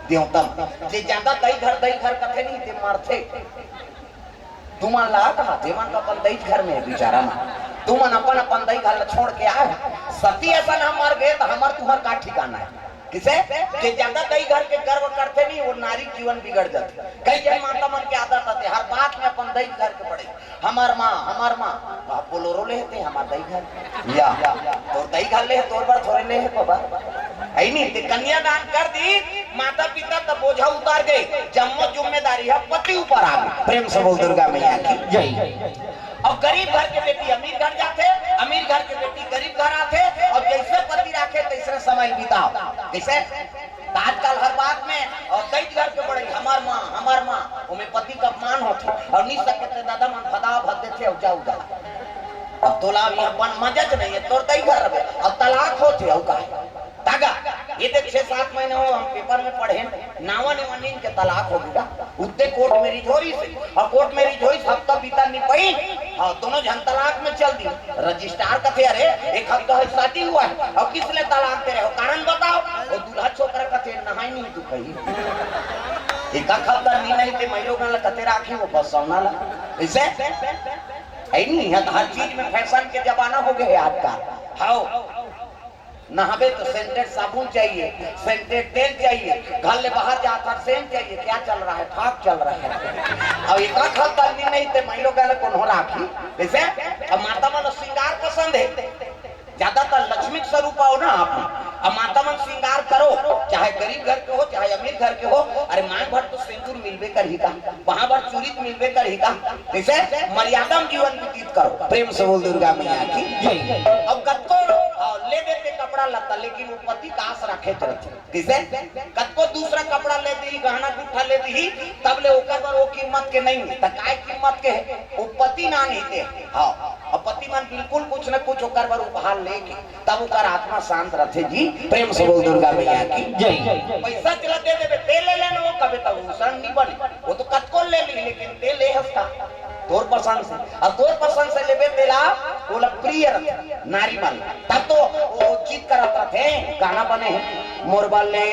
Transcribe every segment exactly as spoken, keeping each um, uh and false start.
देवता मन। जे जादा दई घर, दई घर कथे नहीं, ते मरथे। तुमन ला कहा, जेमन तो अपन दई घर में हे बिचारा मन। तुमन अपन, अपन दई घर ला छोड़ के आए। सती असन हम मर गए, तो हमर तुहर का ठिकाना हे? किसे? जे जादा दई घर के गर्व करथे नहीं, वो नारी जीवन बिगड़ जाथे। कई जन माता मन के आदत आथे, हर बात में अपन दई घर के बड़े। हमर माँ, हमर माँ, बाप बोलोरो ले हे ते, हमर दई घर। या, तोर दई घर ले हे, तोर बर थोरे ले हे बाबा। अई नहीं, ते कन्यादान कर दी, माता पिता त बोझा उतार गए, जम्मो जिम्मेदारी ह पति ऊपर आ गई। प्रेम से बोल दुर्गा मैया की जय। अब गरीब घर के बेटी अमीर घर जाथे, अमीर घर के बेटी गरीब घर आथे, और जैसे पति राखे तैसने समय बिताओ। जैसे त आजकल हर बात में, और दई घर के बड़े, हमर माँ, हमर माँ, ओमे पति का अपमान होथे, और नहीं सके ते दादा मन भदा भद देथे, और जाऊ जा। अब तोला अभी अपन मजच नहीं हे, तोर दई घर रहे, अब तलाक होथे, और का हे? तागा, ये देख, छह सात महीने हो, हम पेपर में पढ़े, नावा ने वनीन के तलाक हो गया। उत्ते कोर्ट मैरिज हो रही से, और कोर्ट मैरिज होई, हफ्ता बीता नहीं पाई, हाँ, दोनों झन तलाक में चल दी। रजिस्ट्रार कथे, "अरे, एक हफ्ता है शादी हुआ है, और किस ले तलाक दे रहे हो, कारण बताओ।" वो दूल्हा छोकरा कथे, "नहाई नहीं तू कहीं।" एक हफ्ता नहीं, नहीं ते मैं लोगन ला कथे राखी, वो बस सौना ला। ऐसे? है नहीं, हर चीज में फैशन के जमाना हो गए आजकल। हाओ। नहाबे तो सेंटेड साबुन चाहिए, सेंटेड तेल चाहिए, घर ले बाहर जात हर सेंट चाहिए। क्या चल रहा है? फाग चल रहा है। अब एक आध हफ्ता दिन नहीं ते मैं लोग कहले कोनो राखी। जैसे अब माता मन श्रृंगार पसंद है, ज्यादातर लक्ष्मी के स्वरूप आओ ना आप। अब माता मन श्रृंगार करो, चाहे गरीब घर के हो, चाहे अमीर घर के हो। अरे मांग भर तो सिंदूर मिलबे करही का, वहां भर चूरी तो मिलबे करही का। जैसे मर्यादा में जीवन व्यतीत करो। प्रेम से बोल दुर्गा मैया की जय। अब कतको, हाँ, ले देते कपड़ा लत्ता, लेकिन वो पति का आस रखे तो रखे। किसे? कतको दूसरा कपड़ा ले दी, गहना गुट्ठा ले दी, तब ले ओकर बर वो कीमत के नहीं, त काय कीमत के है? वो पति ना नहीं दे। हाँ, अब पति मन बिल्कुल कुछ न कुछ ओकर बर उपहार लेके, तब ओकर आत्मा शांत रथे जी। प्रेम से बोल दुर्गा मैया की जय। पैसा चला दे देबे, ते ले लेना, वो कबे तब उसन नहीं बने, वो तो कतको ले ली, लेकिन ते ले हंसता। तोर पसंद से, अउ तोर पसंद से लेबे तेला, ओला प्रिय रथे नारी मन। तब तो वो जिद करत रथे, गाना बने हे, मोर बर ले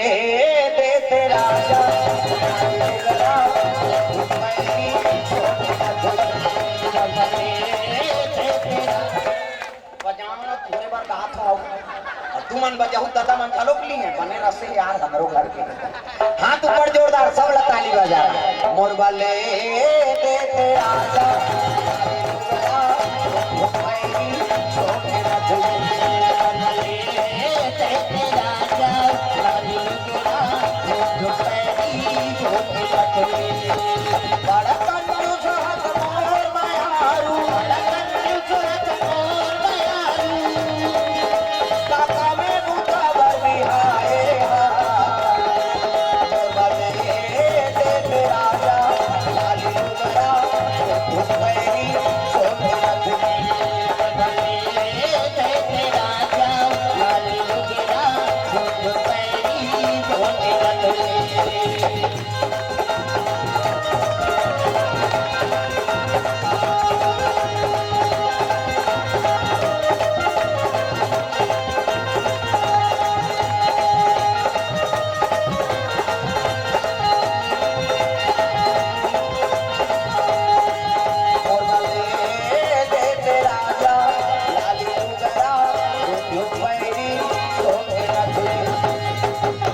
दे तेरा बजाओ, तोरे बर गात हव। अउ तुमन बजाहू, दादा मन घलोक ली हे, बने रसे यार हमरो घर के। हाथ ऊपर जोरदार, सब ला ताली बजा। मोर बर ले दे तेरा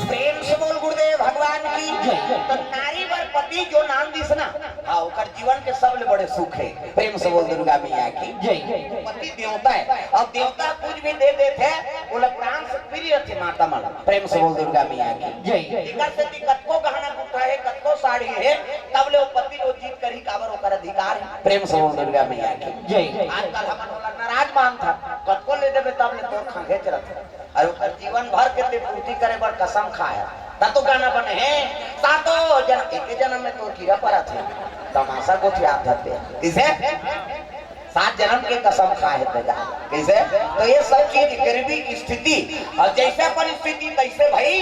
प्रेम से बोल गुरुदेव भगवान की। तो नारी बर पति जो नाम दिस ना, हाँ, ओकर जीवन के सबले बड़े सुख हे। प्रेम से बोल दुर्गा मैया की जय। पति देवता हे, अउ देवता कुछ भी दे देथे, ओला प्राण से प्रिय रथे माता मन। प्रेम से बोल दुर्गा मैया की जय। एकर सेती कतको गहना गुट्ठा हे, कतको साड़ी हे, तब ले वो पति वो जिद करही, काबर ओकर अधिकार हे। प्रेम से बोल दुर्गा मैया की जय। आजकल हमन ओला नाराज मानथन, कतको ले देबे तब ले तोर खंघेच रथे। अरे ओकर जीवन भर के ते पूर्ति करे बर कसम खाए हे। त तो गाना बने हे, सातो जन्म, एके जन्म में तोर कीरा परत हे। तमाशा गोठियात हते। किसे? सात जन्म के कसम खाए हे तेला। किसे? तो ये सब चीज गरीबी की स्थिति, अउ जैसे अपन स्थिति तैसे भाई।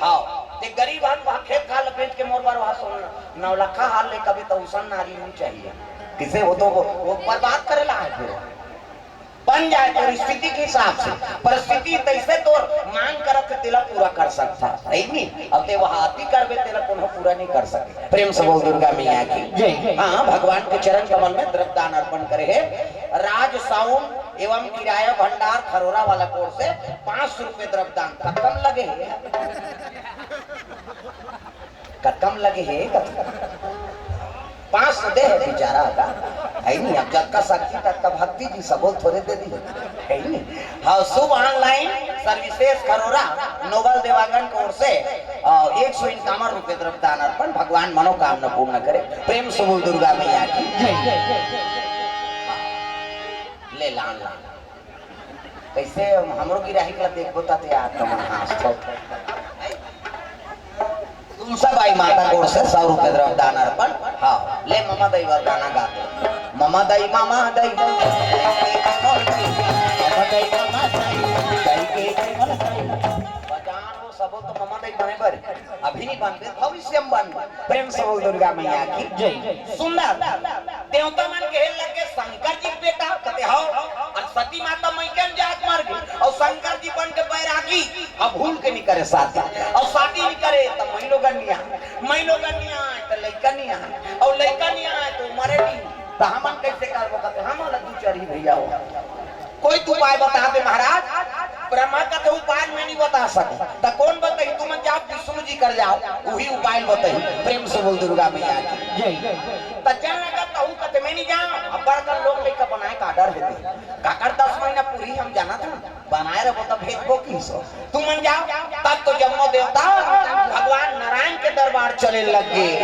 हाँ, ते गरीब हन, वहाँ खेत खार ल बेच के मोर बर वहाँ सोन नौलखा हार ले कबे, त उसन नारी नहीं चाहिए। किसे? वो तो वो, वो बर्बाद करे ला हे फिर। बन जाए तोर स्थिति के हिसाब से, परिस्थिति तइसे तोर मांग करत हे, तेला पूरा कर सकथा, सही नहीं? अब ते वह अति करबे, तेला कोनो पूरा नहीं कर सके। प्रेम से बोल दुर्गा मैया की जय। हाँ, भगवान के चरण कमल में द्रव्य दान अर्पण करे हे। राज साउंड एवं किराया भंडार खरोरा वाला कोर से पाँच सौ रुपए द्रव्य दान। कतका म लगे हे? कतका म लगे हे? कतका? पाँच सौ दे हे बेचारा का, हे नहीं? अब जतका शक्ति ततका भक्ति जी, सबो थोरे दे दी, हे नहीं? हाँ, Shubh online services Kharora Noble Dewangan कोर से, अ, एक सौ इक्यावन रुपए द्रव्य दान अर्पण। भगवान मनोकामना पूर्ण करे। प्रेम से बोल दुर्गा मैया की जय। ले लान लान। कइसे हम, हमरो गिराही ला देखबो त ते यार कमन हाँसथो। तुलसा बाई माता कोर से सौ रुपए द्रव्य दान अर्पण। हाँ, ले ममा दई बर गाना गा दे। ममा दई, ममा दई। ममा दई, ममा दई। दई के कोमल दई। बजान वो सबो तो ममा दई बने बर। अभी नहीं बनबे, भविष्य में बनबे। प्रेम से बोल दुर्गा मैया की जय। सुंदर। देवता मन कहे लगे, "शंकर जी के बेटा?" कथे, "हव।" अउ सती माता मइके म जाके मर गे, अउ शंकर जी बन के बैरागी, अब भूल के नहीं करे शादी, अउ शादी नहीं करे त मई लोगन नहीं आए, मई लोगन नहीं आए त लइका नहीं आए, अउ लइका नहीं आए त मरे नहीं, त हमन कइसे करबो? कथे, "हमन ला दू चार ही भैया हो।" कोई तो उपाय बता दे महाराज। ब्रह्मा कथे उपाय मैं नहीं बता सकंव। त कोन बताही? तुमन जाव विष्णु जी कर जाव, उही उपाय बताही। प्रेम से बोल दुर्गा मैया की जय। त चल लगा तहू कथे मैं नहीं जांव। अब बड़का लोग लइका बनाए का डर हे। काकर दस महीना पूरी हम जानत हन, बनाए रहो त भेजबो किसो। तुमन जाव, तब तो जम्मो देवता भगवान नारायण के दरबार चले लगे।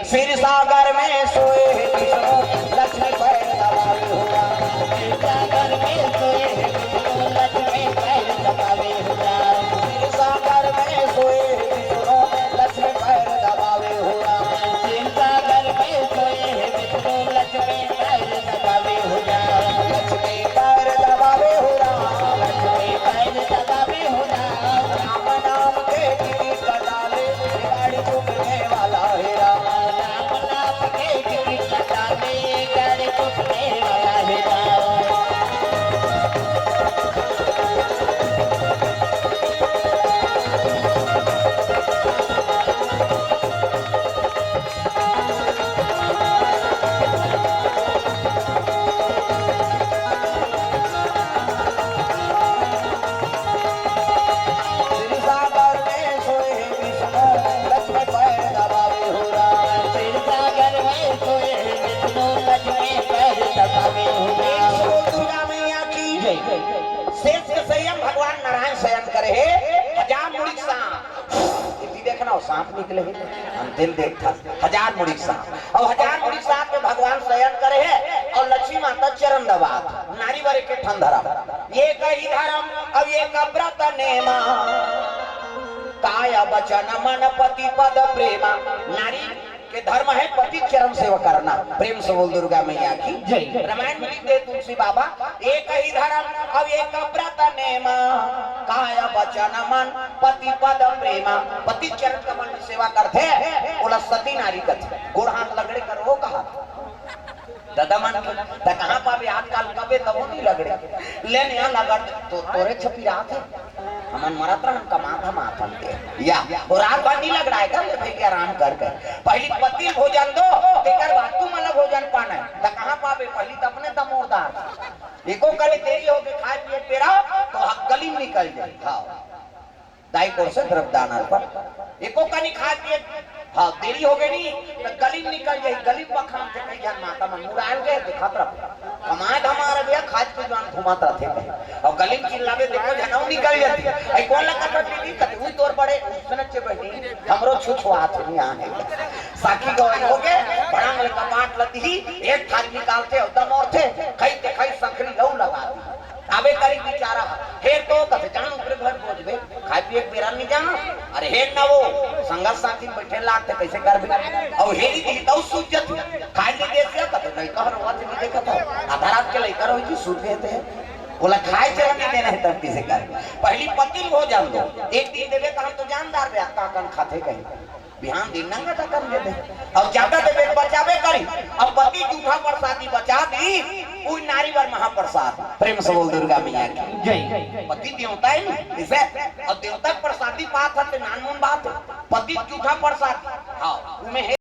क्षीर सागर में सोए विष्णु, लक्ष्मी पैर दबावे हो राम। क्षीर सागर में सोए विष्णु, लक्ष्मी पैर दबावे हो राम। क्षीर सागर में सोए विष्णु, लक्ष्मी पैर दबावे हो राम। क्षीर सागर में सोए विष्णु, लक्ष्मी पैर दबावे हो राम। लक्ष्मी पैर दबावे हो राम। लक्ष्मी पैर दबावे हो राम। राम नाम के गिरी कटाले, गाड़ी चुकने वाला हे राम। राम नाम के गिरी कटाले, गाड़ी चुकने वाला हे राम। क्षीर सागर में सोए विष्णु, लक्ष्मी पैर दबावे हो राम। क्षीर सागर में सोए विष्णु, लक्ष्मी पैर दबावे हो राम। प्रेम से बोल दुर्गा मैया की जय। शेष के संयम भगवान नारायण शयन करे हे, हजार मुड़ी के सांप। इति देखना हो, सांप निकले हे, हम दिन देखता। हजार मुड़ी के सांप, अउ हजार मुड़ी के सांप में भगवान शयन करे हे, अउ लक्ष्मी माता चरण दबात, नारी बर एक ठन धरम, एकही धरम, अउ एक व्रत नेमा, काय वचन मन पति पद प्रेमा। नारी के धर्म हे पति चरण सेवा करना। प्रेम से बोल दुर्गा मैया की जय। रामायण में लिख दे तुलसी बाबा, एकही धरम अउ एक व्रत नेमा, काय वचन मन पति पद प्रेमा। पति चरण कमल में सेवा करथे, ओला सती नारी कथे। गोड़ हाथ लगड़े करो कहा। ददा मन के, त कहाँ पाबे आजकल, कबे तभो नहीं लगड़े। ले नया लगड़, तो तोरे छपी रात हे। हमन मरत रहन, कमात हम आथन के। या, अउ रात भर नहीं लगड़ाए कर, ले भई के आराम कर कर। पहली पति ल भोजन दो, तेकर बाद तुमन ला भोजन पाना हे। त कहाँ पाबे, पहली त अपने दमोरदार। एको कनी देरी होगे खाए पिए के बेरा, तो ह-, गली में निकल जाए। हाँ। दाई कोर से द्रव्य दान अर्पण। एको कनी खाए पिए, हाँ, देरी होगे नी, त गली में निकल जाही, गली में बखान के कई झन माता मन मुड़ायल गए, देखत रह। कमाए धमाए रह गया, खाए के जुआन घूमत रथे। अउ गली में चिल्लाबे, देखो झन अउ निकल जाथे। अई कोन ला कथस दीदी, कथे, "उई तोर बड़े उसने चे बहिनी, हमरो छुछुआत हे, यहाँ हे।" साखी गवाही होगे, बड़ा मन कपाट ल दिही, एक थारी निकालथे, अउ दमोरथे, खई ते खई, संखरी लऊ लगा दी। आबे करी बिचारा, हेर तो कथे जान ऊपरे घर पहुंचबे, खाए पिए के बेरा नहीं जाना। अरे हेर ना वो, संगत साथी बैठे लागथे, कैसे करबे? अउ हेरी दी तउ सूझ जथे, खाए नहीं दे सिया कथे, नहीं कह रहा, नहीं देखा था। आधा रात के लइका रहो जी, सूत गए थे। बोला खाए चला नहीं देना है तब किसे कर। पहली पति ल भोजन दो, एक दिन देबे त हम तो जानदार बे, का कन खाथे कहीं। बिहान दिन नंगा त कर लेबे, अउ ज्यादा देबे त बचाबे करी। अब पति जूठा प्रसादी बचा दी, कोई नारी बर महाप्रसाद। प्रेम से बोल दुर्गा मैया की। जय। पति देवता हे ना, इसे, अउ देवता के प्रसादी पात हे, ते नानमुन बात हे। पति जूठा प्रसाद, हाँ, उमे हे